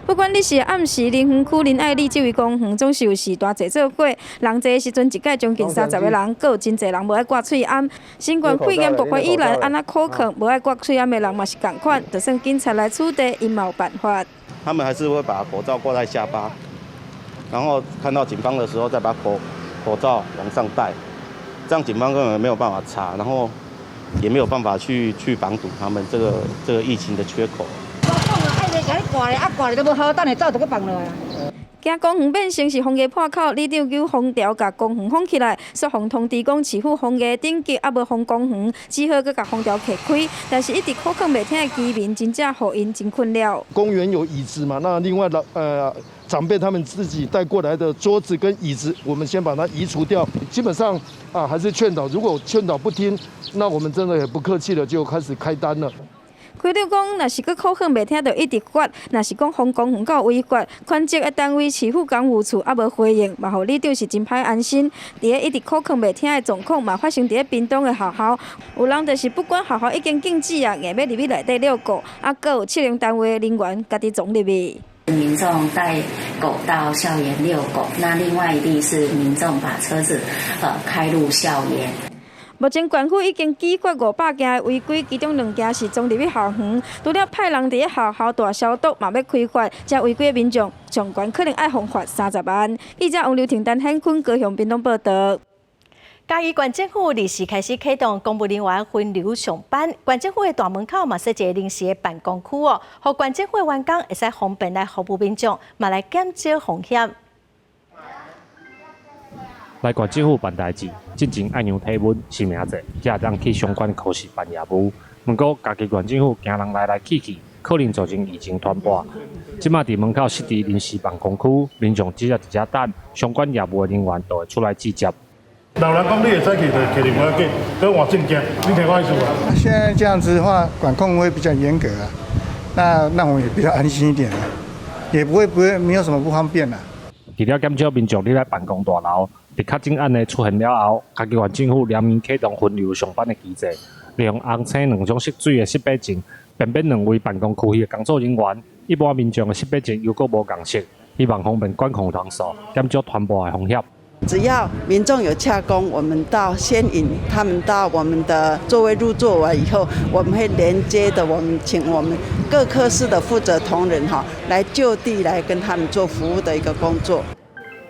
不管你是暗時林園區仁愛里這位公園，總是有時段坐做伙，人濟的時陣，一擺將近30個人，閣有真濟人無愛掛喙罨。新冠肺炎爆發以來，按怎苦勸無愛掛喙罨的人嘛是仝款，就算警察來取締，𪜶嘛有辦法。他們還是會把口罩掛在下巴，然後看到警方的時候再把口罩往上戴，這樣警方根本沒有辦法查，然後也沒有辦法去防堵他們這個疫情的缺口。掛咧，啊掛咧都無好，等下走就閣放落來。驚公園變成是防疫破口，里長叫封條共公園封起來，煞予通知講市府防疫等級猶無封公園，只好閣共封條拆開。但是一直苦勸袂聽的居民，真正予𪜶真困擾。公園有椅子嘛？那另外的長輩他們自己帶過來的桌子跟椅子，我們先把它移除掉。基本上啊，還是勸導，如果勸導不聽，那我們真的也不客氣了，就開始開單了。區長講，若是閣苦勸袂聽，就一直罰；若是講封公園閣違法，權責的單位市府工務處猶無回應，嘛予里長是真歹安心。佇咧一直苦勸袂聽的狀況，嘛發生佇咧屏東的學校，有人就是不管學校已經禁止啊，硬欲入去內底遛狗，啊，閣有七零單位的人員家己傱入去。民眾帶狗到校園遛狗，那另外一例是民眾把車子開入校園。目前縣府已經舉發500件的違規，其中兩件是傱入去校園，除了派人佇咧學校大消毒，嘛欲開罰，這違規的民眾上懸可能愛予罰30萬。記者王劉婷、陳顯坤高雄屏東報導。嘉義縣政府24開始啟動公務人員分流上班，縣政府的大門口嘛設一个臨時的辦公區哦，予縣政府的員工會使方便來服務民眾，嘛來減少風險。來縣政府辦代誌，進前愛量體溫、實名制，才會當去相關科室辦業務。毋過，嘉義縣政府驚人來來去去，可能造成疫情傳播。這馬佇門口設置臨時辦公區，民眾只要佇遮等，相關業務的人員就會出來接接。老人講你會使去，就提入無要緊，閣換證件，你聽我意思無？現在這樣子的話，管控會比較嚴格啊，那讓我們也比較安心一點，也不會沒有什麼不方便啦。除了減少民眾入來辦公大樓，佇確診案例出現了後，嘉義縣政府聯名啟動分流上班的機制，利用紅青兩種色水的識別證，辨別兩位辦公區域的工作人員。一般民眾的識別證又閣無仝色，希望方便管控人數，減少傳播的風險。只要民眾有洽公，我們到先引他們到我們的座位入座完以後，我們會連接的，我們請我們各科室的負責同仁哈，來就地來跟他們做服務的一個工作。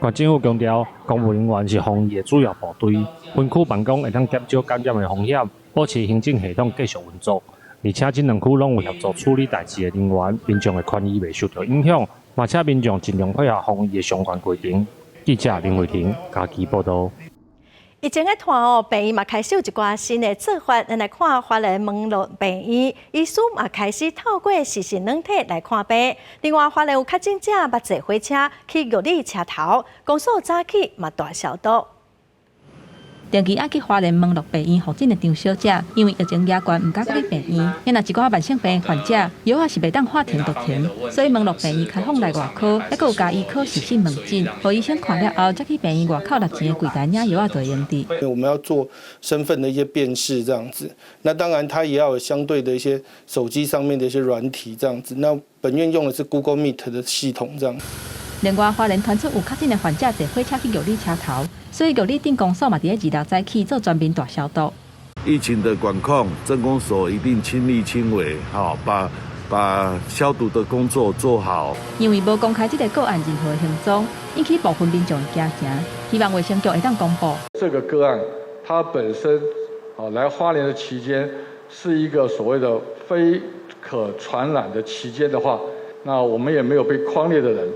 縣政府強調，公務人員是防疫的主要部隊，分區辦公會當減少感染的風險，保持行政系統繼續運作。而且這兩區攏有協助處理代誌的人員，民眾的權益袂受著影響，嘛請民眾盡量配合防疫的相關規定。記者林慧婷嘉義報導。疫情的拖哦，病院嘛開始有一寡新的做法，咱來看花蓮門諾病院，醫師嘛開始透過視訊軟體來看病。另外，花蓮有確診者捌坐火車去玉里車頭，公所早起嘛大消毒。定期愛去花蓮門諾病院覆診的張小姐，因為疫情嚴峻，毋敢閣去病院。因若一寡慢性病患者，藥仔是袂當喊停就停，所以門諾病院開放來外科，抑閣有家醫科視訊問診，予醫生看了後，才去病院外口納錢的櫃台領藥仔就會用佇。我們要做身份的一些辨識，這樣子。那當然，它也要有相對的一些手機上面的一些軟體，這樣子。那本院用的是 Google Meet 的系統，這樣。另外，花蓮傳出有確診的患者坐火車去玉里車頭，所以玉里鎮公所嘛佇咧26早起做全面大消毒。疫情的管控，鎮公所一定親力親為，哈，把消毒的工作做好。因為無公開這個個案任何行蹤，引起部分民眾的驚驚，希望衛生局會當公布。這個個案，它本身啊來花蓮的期間是一個所謂的非可傳染的期間的話，那我們也沒有被匡列的人。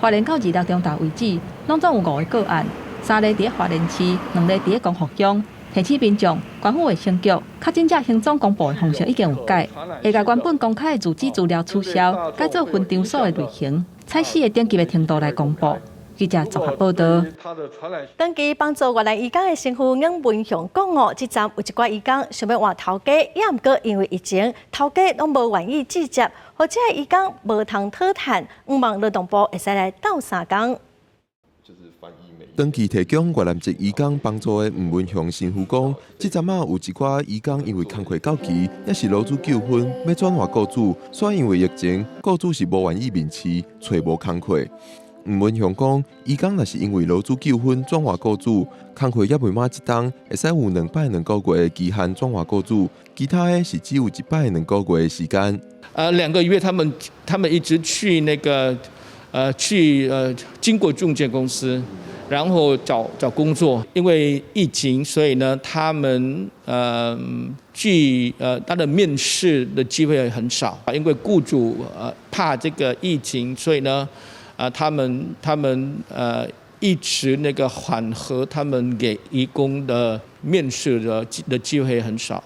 花蓮到26中晝為止，攏總有五個個案，三例佇咧花蓮市，兩例佇咧光復鄉。提醒民眾，官府衛生局確診者行蹤公布的方式已經有改，會共原本公開的住址資料取消，改做分場所的類型，採四个等級的程度來公布。記者綜合報道。長期幫助越南移工的神父顏文雄講哦，這陣有一寡移工想欲換頭家，也毋過因為疫情，頭家攏無願意接，予這个移工無通討趁，向望勞動部會使來鬥相共。長期提供越南籍移工幫助的吳文雄神父講，這陣仔有一寡移工因為工課到期，抑是勞資糾紛，欲轉換雇主，煞因為疫情，雇主是無願意面試，揣無工課。吳文雄講，移工若是因為勞資糾紛轉換雇主，工課猶未滿一冬，會使有兩擺兩個月的期限轉換雇主，其他的是只有一擺兩個月的時間。2個月，他們一直去那個，去經過中介公司，然後找工作。因為疫情，所以呢，他們去他的面試的機會很少，因為雇主怕這個疫情，所以呢，他們一直那個緩和他們給移工的面試的機會很少。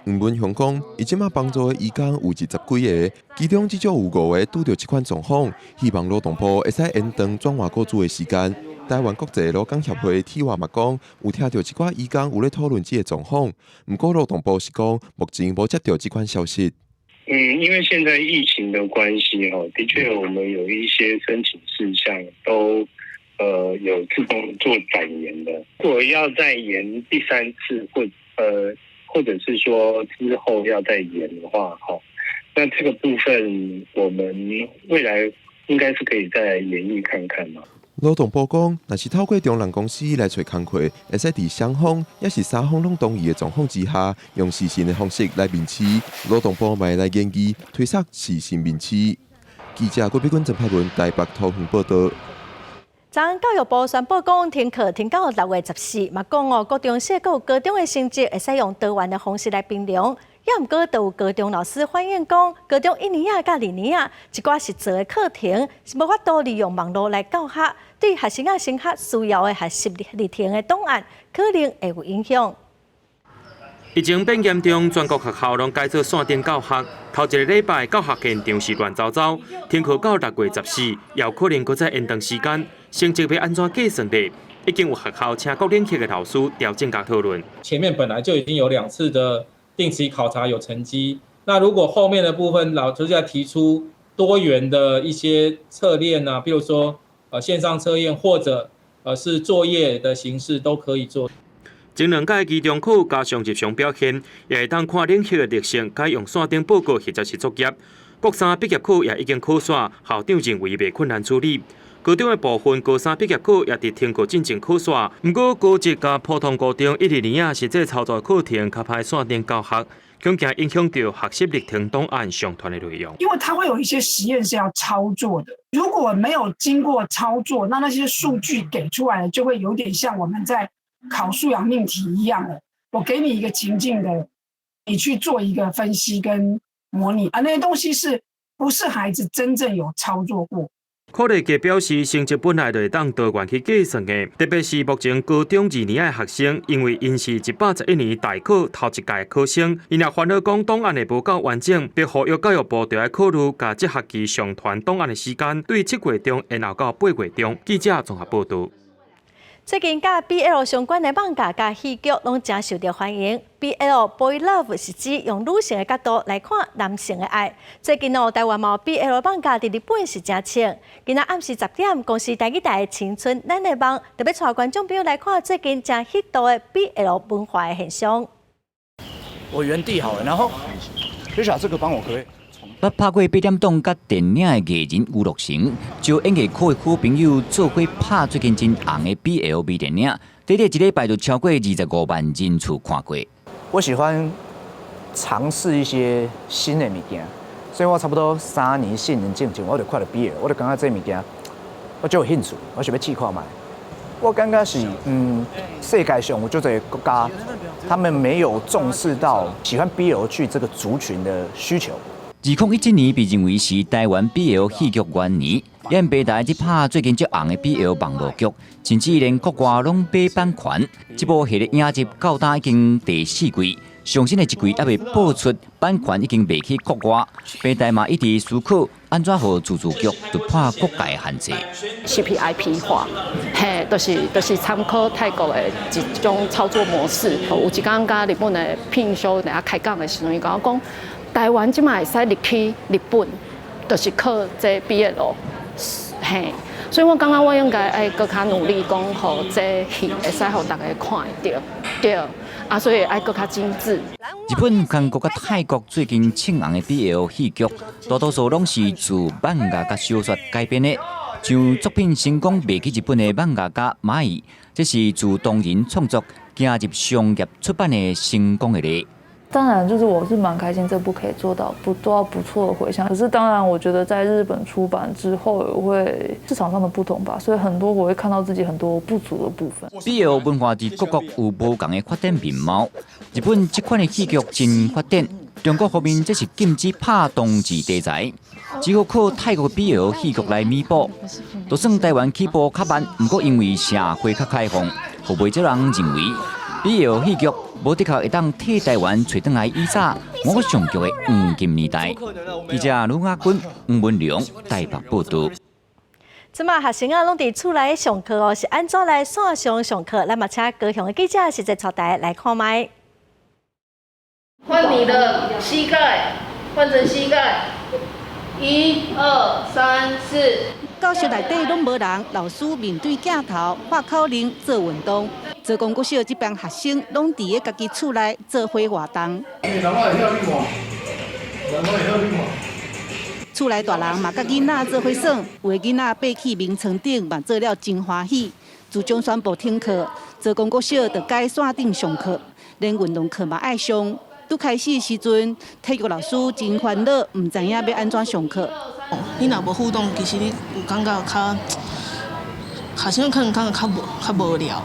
吳文雄講，伊這馬幫助的移工有二十幾个，其中至少有五个拄著這款狀況，希望勞動部會使延長轉換雇主的時間。台灣國際勞工協會鐵華嘛講，有聽著一寡移工有咧討論這个狀況，毋過勞動部是講目前無接著這款消息。嗯，因為現在疫情的關係，哦，的確我們有一些申請事項都有自動做展延的。如果要再延第三次或者是說之後要再延的話，哈，那這個部分我們未來應該是可以再研議看看嘛。勞動部講，若是透過中人公司來揣工課，會使佇雙方抑是三方攏同意的狀況之下，用視訊的方式來面試。勞動部嘛會來研議推捒視訊面試。記者郭碧君、鄭柏文台北桃園報道。昨昏教育部宣布講，停課停到6月14，嘛講哦，國中小閣有高中的成績會使用多元的方式來評量。也毋過，都有高中老師反映講，高中一年仔佮二年仔，一寡實做的課程是無法度利用網路來教學，對學生仔升學需要的學習歷程的檔案，可能會有影響。疫情變嚴重，全國學校攏改做線頂教學。頭一个禮拜教學現場是亂糟糟，停課到6月14，也有可能閣再延長時間。成績欲按怎計算的？已經有學校請各領域的老師調整佮討論。前面本來就已經有兩次的定期考察有成績，那如果後面的部分老師在提出多元的一些測驗啊，比如說線上測驗或者是作業的形式都可以做。前兩屆期中考加上日常表現，也會當看領域的特性，改用線頂報告或者是作業。國三畢業考也已經考煞，校長認為袂困難處理。高中的部分高三畢業考也佇停課進前考煞，毋過高職佮普通高中一二年仔實際操作課程較歹線頂教學，恐驚影響著學習歷程檔案上傳的內容。因為它會有一些實驗是要操作的，如果沒有經過操作，那些數據給出來就會有點像我們在考素養命題一樣的。我給你一個情境的，你去做一個分析跟模擬啊，那些東西是不是孩子真正有操作過？考例局表示，成績本來就會當多元去計算的，特別是目前高中二年的學生，因為𪜶是111年大考頭一屆考生，𪜶若煩惱講檔案會無夠完整，欲呼籲教育部著愛考慮共這學期上傳檔案的時間，對7月中延後到8月中。記者綜合報導。最近佮 BL 相關的漫畫佮戲劇攏誠受著歡迎。BL Boy Love 是指用女性的角度來看男性的愛。最近哦，台灣嘛有 BL 漫畫佇日本是誠衝。今仔暗時10點，公視台語台的青春咱的夢特別帶觀眾朋友來看最近誠彼度的 BL 文化的現象。我原地好了，然後學長這個幫我可不可以？捌拍過八點檔佮電影的藝人吳樂成，招演藝科的好朋友做伙拍最近真紅的 BL 微電影，短短一禮拜就超過25萬人次看過。我喜歡嘗試一些新的物件，所以我差不多3年4年進前，我就看著 BL，我就感覺這物件我足有興趣，我想欲試看覓。我感覺是，世界上有足濟國家，他們沒有重視到喜歡 BL 劇這個族群的需求。2017年被認為是台灣 BL 戲劇元年，演平台咧拍最近足紅的 BL 網路劇，甚至連國外攏買版權。這部戲的影集到今已經第四季，上新的一季猶未播出，版權已經賣去國外。平台嘛一直思考按怎予自製劇突破國界限制。 CPIP 化，嘿，就是參考泰國的一種操作模式。有一工佮日本的片商佇遐開講的時陣，伊共我講，台灣這馬會使入去日本，就是靠這 BL，嘿，所以我感覺我應該愛閣較努力，講予這戲會使予大家看會著，對，啊，所以愛閣較精緻。日本、韓國佮泰國最近衝紅的 BL 戲劇，大多數攏是自漫畫佮小說改編的。像作品成功賣去日本的漫畫家螞蟻，這是自同人創作行入商業出版的成功的例。當然，就是我是蠻開心，這部可以做到不做到不錯的迴響。可是，當然，我覺得在日本出版之後，也會市場上的不同吧，所以很多我會看到自己很多不足的部分。 BL 文化佇各國有無仝的發展面貌。日本這款的戲劇真發展，中國方面則是禁止拍同志題材，只好靠泰國 BL 戲劇來彌補。就算台灣起步較慢，毋過因為社會較開放，予袂少人認為 BL 戲劇無的確會當替台灣揣轉來以早偶像劇的黃金年代。記者盧亞軍、黃文良台北報導。這馬學生啊，攏佇厝內上課哦，是按怎來線上上課？咱嘛請高雄的記者實際帶大家來看覓。換你的膝蓋，換成膝蓋，一二三四。教室內底攏無人，老師面對鏡頭發口令做運動。澤公國小這班學生攏佇咧家己厝內做伙活動。厝內大人嘛佮囡仔做伙耍，有的囡仔爬去眠床頂嘛做了真歡喜。自從宣布停課，澤公國小就改線頂上課，連運動課嘛愛上。拄開始時陣，體育老師真煩惱，毋知影欲按怎上課。你若無互動，其實你有感覺較好像可能感覺較無聊。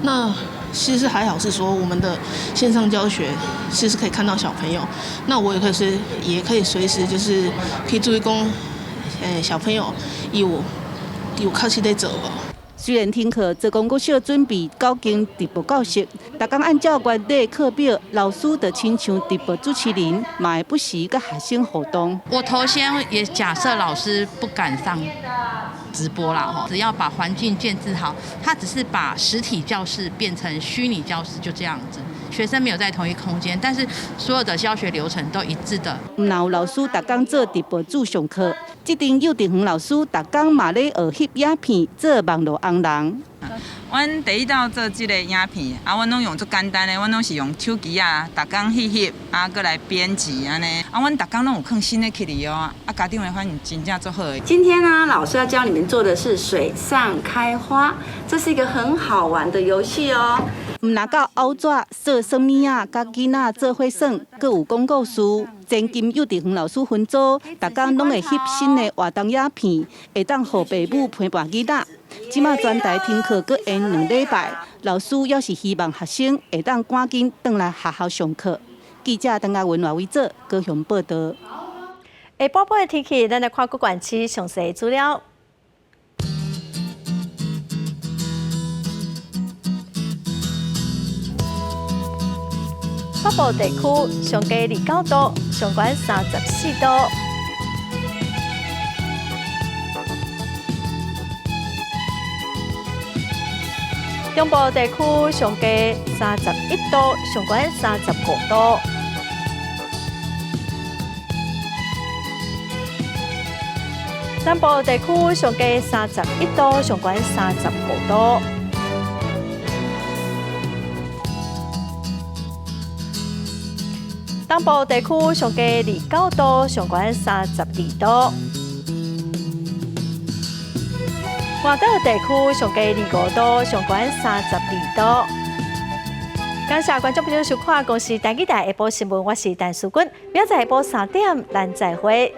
那其實還好，是說我們的線上教學其實可以看到小朋友。那我也可以是，也可以隨時就是可以注意講，小朋友有確實在做無。雖然停課，澤公國小準備九間直播教室，逐工按照原來課表，老師就親像直播主持人，嘛會不時佮學生互動。我頭先也假設老師不敢上直播啦，吼，只要把環境建置好，他只是把實體教室變成虛擬教室，就這樣子。學生沒有在同一空間，但是所有的教學流程都一致的。毋但有老師逐工做直播主上課，這陣幼稚園老師逐工嘛咧學翕影片做網路紅人。阮第一道做這个影片，啊，阮攏用足簡單的，阮攏是用手機啊，逐工翕翕，啊，閣來編輯按呢。啊，阮逐工攏有囥新的起來哦，啊，家長的反應真正足好的。今天呢，老師要教你們做的是水上開花，這是一個很好玩的遊戲哦。毋若到拗紙、做耍物仔，佮囡仔做伙耍，閣有講故事。前金幼稚園老師分組，逐工攏會翕新的活動影片，會當予爸母陪伴囡仔。這馬全台停課閣延2禮拜，老師猶是希望學生會當趕緊轉來學校上課。記者鄧亞文、賴偉哲高雄報導。下晡晡的天氣，咱來看各縣市詳細資料。北部地區上低29度，上懸34度。中部地區上低31度，上懸35度。南部地區上低31度，上懸35度。東部地區上低29度，上懸32度。外島地區上低25度，上懸32度。感謝觀眾朋友收看《公視台語台下晡新聞》，我是陳淑君，明仔載下晡3點，咱再會。